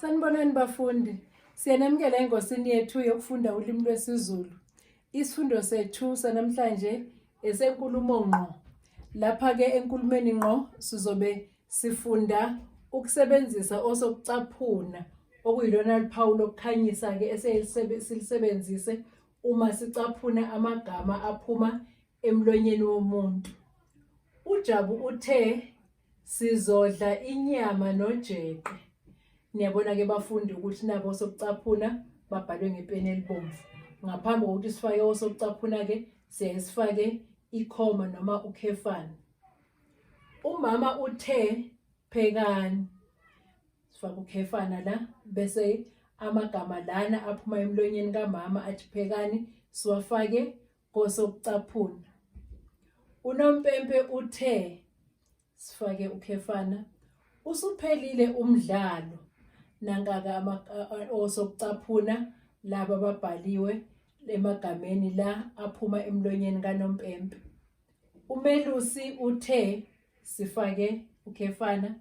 Sanibonani bafundi. Siyanamukela engosini yethu yokufunda ulimi lwesiZulu. Isifundo sethu sanamhlanje esenkulumo ngqo. Lapha-ke enkulumeni ngqo sizobe sifunda ukusebenzisa osokucaphuna okuyilona luphawu lokukhanyisa-ke esilisebenzise uma sicaphuna amagama aphuma emlonyeni womuntu. UJabu uthe sizodla inyama nojeqe. Niyabona-ke bafundi ukuthi nabo osokucaphuna babhalwe ngepeni elibomvu. Ngaphambi kokuthi sifake osokucaphuna-ke siyaye sifake ikhoma noma ukhefana. Umama uthe phekani. Sifake ukhefana la bese amagama lana aphuma emlonyeni kamama athi phekani siwafake kosokucaphuna. Unompempe uthe sifake ukhefana usuphelile umdlalo nankaka osokucaphuna laba babhaliwe emagameni la aphuma emlonyeni kanompempe. Umelusi uthe sifake ukhefana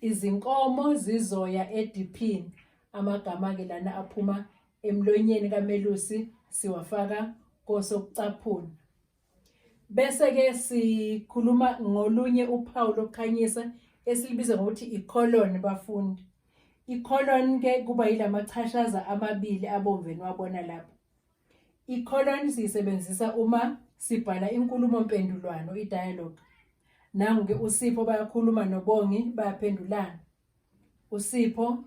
izinkomo zizoya ediphini amagama ke lana aphuma emlonyeni kamelusi siwafaka kosokucaphuna. Bese-ke sikhuluma ngolunye uphawu lokukhanyisa esilibiza ngokuthi i-colon bafundi. I-colon ke kuba yilamachashaza amabili abomvu eniwabona lapha. I-colon siyisebenzisa uma sibhala inkulumo mpendulwano i-dialogue. Nangu-ke uSipho bayakhuluma noBongi bayaphendulana. USipho,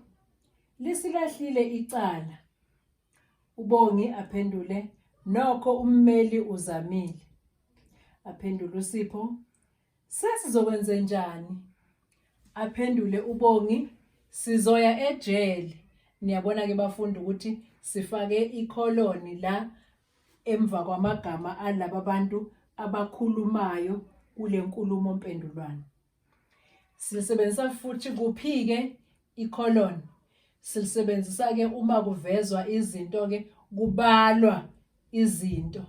Lisilahlile icala. UBongi aphendule, Nokho ummeli uzamile. Aphendule uSipho, Sesizokwenzenjani? Aphendule uBongi, Sizoya ejele. Niyabona-ke bafundi ukuthi sifake ikholoni la emva kwamagama alaba bantu abakhulumayo kule nkulumo mpendulwano. Silisebenzisa futhi kuphi-ke i-colon? Silisebenzisa-ke uma kuvezwa izinto-ke kubalwa izinto.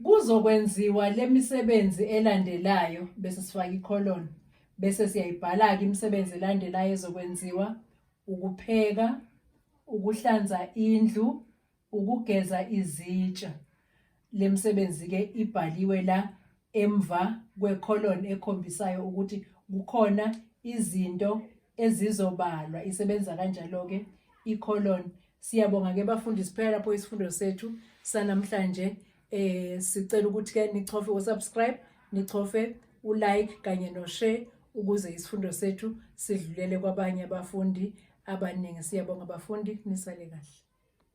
Kuzokwenziwa le misebenzi elandelayo bese sifaka i-colon bese siyayibhala-ke imisebenzi elandelayo ezokwenziwa ukupheka, ukuhlanza indlu, ukugeza izitsha. Le misebenzi-ke ibhaliwe la emva kwe-colon ekhombisayo ukuthi kukhona izinto ezizobalwa. Isebenza kanjalo-ke i-colon. Siyabonga-ke bafundi, siphela lapho isifundo sethu sanamhlanje. Sicela ukuthi-ke nichofe u-subscribe, nichofe u-like kanye no-share ukuze isifundo sethu sidlulele kwabanye abafundi abaningi. Siyabonga bafundi, nisale kahle.